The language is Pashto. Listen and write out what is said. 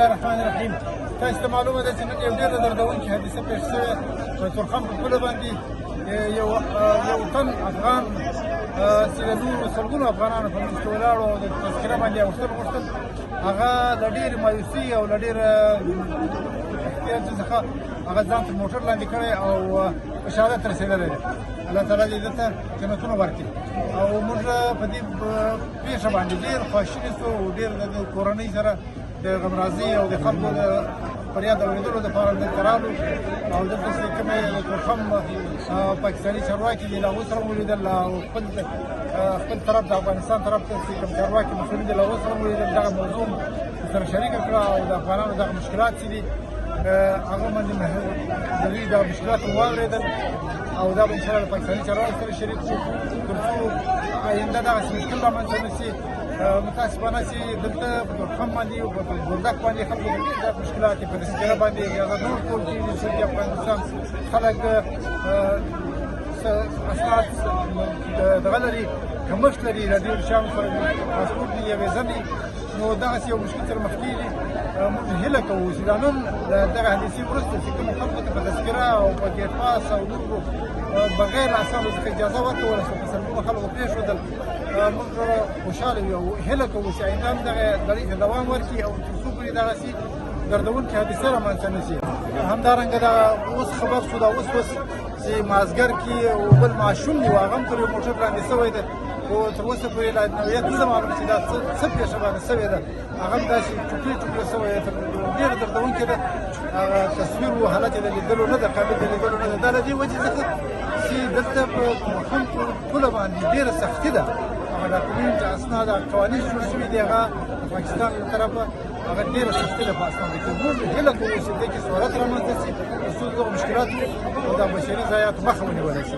الله الرحمن الرحیم. تاسو ته معلومه ده چې نن یو ډېره دردونکې حادثه پېښ شوې په تورخم په پوله باندې. یو تن افغان چې د نورو سلګونو افغانانو په منځ کې ولاړ او د تذکره باندې اوښتل غوښتل، هغه له ډېرې مایوسۍ او له ډېر احتیاج څخه هغه ځان تر موټر لاندې کړی او په شهادت رسېدلی دی. الله تعالی دې ده ته جنتونه ورکړي. او موږ په دې پېښه باندې ډېر خواشیني شو او ډېر د کورنۍ سره د غمرازۍ او د خلکو د فریاد اورېدلو دپاره دلته رالو. او دلته چې کومې د تورخم پاکستاني چارواکي دي، له هغو سره مو ولیدل او خپل طرف د افغانستان طرف ته چې کوم چارواکي مسؤلین دي، له هغو سره مو ولیدل. دغه موضوع سره شریکه کړه او د افغانانو دغه مشکلات چې دي، هغه باندې د دوی دا مشکلات مو واورېدل. او دا به انشاءالله د پاکستاني چارواکو سره شریک شو، تر څو آینده دغسې مشکل رامنځته نه شي. متاسفانه چې دلته په تورخم باندې او په بولدک باندې خلکو ته ډېر زیات مشکلات دي. په تذکره باندې اجازه نه ورکول کېږي چې د افغانستان خلک اسناد دغه لري، کمښت لري، له ډېرو شیانو سره پاسپورټ دی یا ویزه دی، نو دغسې یو مشکل سره مخ کېږي. موږ هیله کوو چې دا نن د دغه حادثې وروسته چې کومو خلکو ته په تذکره او په ګیټ پاس او نورو بغیر له اسنادو څخه اجازه ورکول شوه، په سلګونو خلکو پرېښودل، موږ خوشحاله یو او هیله کوو چې آینده هم دغه لړۍ ته دوام ورکړي او تر څو پورې دغسې دردونکې حادثه رامنځته نه شي. همدارنګه دا اوس خبر شو، دا اوس اوس چې مازګر کې یو بل ماشوم دی، هغه هم تر یو موټر لاندې سوی دی، خو تر اوسه پورې لا نوعیت نه ده معلوم چې دا څه پېښه باندې سوې ده. هغه هم داسې ټوټې ټوټې سوی دی، ډېره دردونکې ده. هغه تصویر و حالت یې د لیدلو نه ده، قابل د لیدلو نه ده. دا له دې وجې څخه چې دلته په تورخم پوله باندې ډېره سختي ده. هغه ډاکومنټ، اسناد، هغه قوانین جوړ شوي دي، هغه د پاکستان له طرفه هغه ډېره سختي ده په اسنادو کې. موږ هیله کوو چې دې کې سرعت رامنځته شي، تر څو دغو مشکلاتو او د بشري ضایعاتو مخه ونیوله شي.